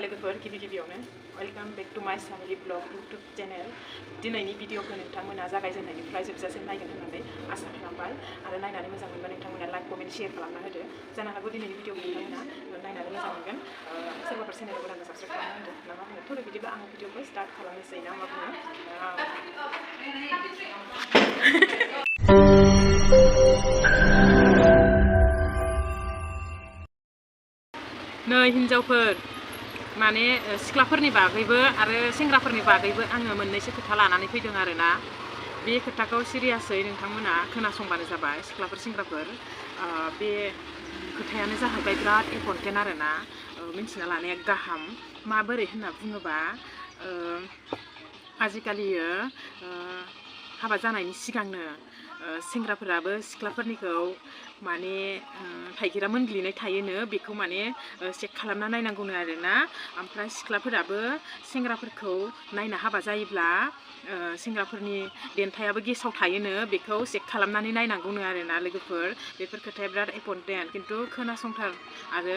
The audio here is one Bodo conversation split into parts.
लोगोफोर गिबियावनो वेलकाम बेक टू माय फैमिली ब्लग यूट्यूब चैनल दिनैनि भिडिअखौ नोंथांमोना जागायजेननायनिफ्राय जोबजासिम नायगोन होननानै आसा खालामबाय आरो नायनानै मोजां मोनबा नोंथांमोना लाइक कमेन्ट शेयर खालामना होदो जानो हागौ दिनैनि भिडिअखौ नोंथांमोना नायनानै मोजां मोनगोन सोरबाफोर चेनेलखौ गोदान साबस्क्राइब खालामना होदो ना मा बुङो थ' बिदिब्ला आं भिडिअखौ स्टार्ट खालामनोसै ना मा बुङो नै हिन्जावफोर माने सिख्लाफोरनि बागैबो आरो सेंग्राफोरनि बागैबो आङो मोननैसो खोथा लानानै फैदों आरोना बे खोथाखौ सिरियासै नोंथांमोना खोनासंबानो जाबाय सिख्लाफोर सेंग्राफोर बे खोथायानो जाहैबाय बिराद इम्परटेन्ट आरोना मिन्थिना लानाया गाहाम माबोरै होनना बुङोबा आजिखालियो हाबा जानायनि सिगांनो सेंग्राफोराबो सिख्लाफोरनिखौ माने थाइगिरा मोनग्लिनाय थायोनो बेखौ माने चेक खालामना नायनांगौनो आरोना ओमफ्राय सिख्लाफोराबो सेंग्राफोरखौ नायना हाबा जायोब्ला सेंग्राफोरनि देन्थायाबो गेसाव थायोनो बेखौ चेक खालामनानै नायनांगौनो आरोना लोगोफोर बेफोर खोथाया बिराद इम्परटेन्ट खिन्थु खोनासंथार आरो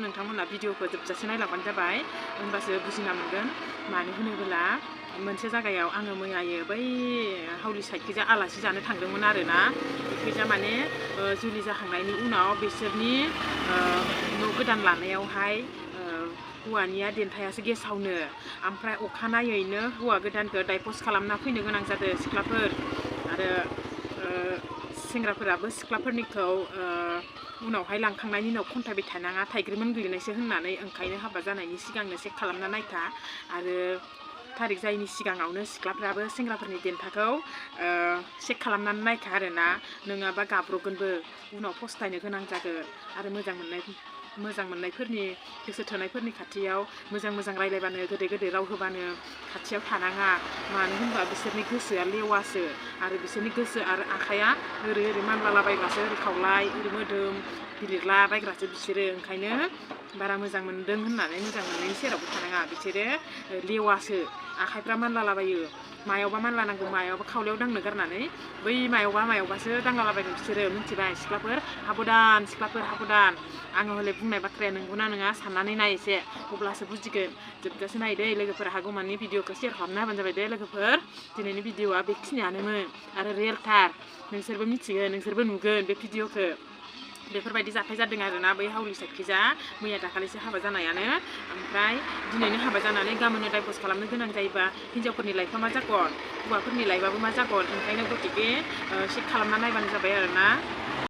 नोंथांमोना भिडिअखौ जोबजासे नायलांबानो जाबाय होमबासो बुजिना मोनगोन मानो होनोब्ला मोनसे जायगायाव आङो मैयायो बै हावलि साइडखैजा आलासि जानो थांदोंमोन आरोना बेखैजा माने जुलि जाखांनायनि उनाव बिसोरनि न' गोदान लानायावहाय हौवानिया देन्थायासो गेसावनो ओमफ्राय अखानायैनो हौवा गोदानखौ डाइभर्स खालामना फैनो गोनां जादों सिख्लाफोर आरो सेंग्राफोराबो सिख्लाफोरनिखौ उनावहाय लांखांनायनि उनाव खन्थाइबाय थानाङा थाइगिर मोनग्लिनायसो होननानै ओंखायनो हाबा जानायनि सिगांनो चेक खालामना नायखा आरो थारिख जायैनि सिगाङावनो सिख्लाफ्राबो सेंग्राफोरनि देन्थाखौ चेक खालामनानै नायखा आरोना नङाबा गाब्र'गोनबो उनाव फस्थायनो गोनां जागोन आरो मोजां मोननायफोरनि गोसो थोनायफोरनि खाथियाव मोजां रायलायबानो गोदै राव होबानो खाथियाव थानाङा मानो होनबा बिसोरनि गोसोआ लेवासो आरो बिसोरनि गोसो आरो आखाइया ओरै मानलालाबायग्रासो ओरै खावलाय ओरै मोदोम बिलिरला बायग्रासो बिसोरो ओंखायनो बारा मोजां मोनदों होननानै मोजां मोननायनि सेरावबो थानाङा बिसोरो लेवासो आखाइफ्रा मानलालाबायो मायावबा मानलानांगौ मायावबा खावलायाव दांनो गारनानै बै मायावबासो दांलालाबायगोन बिसोरो मिथिबाय सिख्लाफोर हाबदान आङो हले बुंनाय बाथ्राया नंगौना नङा साननानै नाय एसे अब्लासो बुजिगोन जोबजासे नाय दे लोगोफोर हागौमानि भिडिअखौ शेयार खालामना होबानो जाबाय दे लोगोफोर दिनैनि भिडिअआ बेखिनियानोमोन आरो रियेलथार नोंसोरबो मिथिगोन नोंसोरबो नुगोन बे भिडिअखौ बेफोरबायदि जाथाय जादों आरोना बै हावलि साइडखैजा मैया दाखालिसो हाबा जानायानो ओमफ्राय दिनैनो हाबा जानानै गाबोननो डाइभर्स खालामनो गोनां जायोबा हिन्जावफोरनि लाइफआ मा जागोन हौवाफोरनि लाइफआबो मा जागोन ओंखायनो गतिके चेक खालामना नायबानो जाबाय आरोना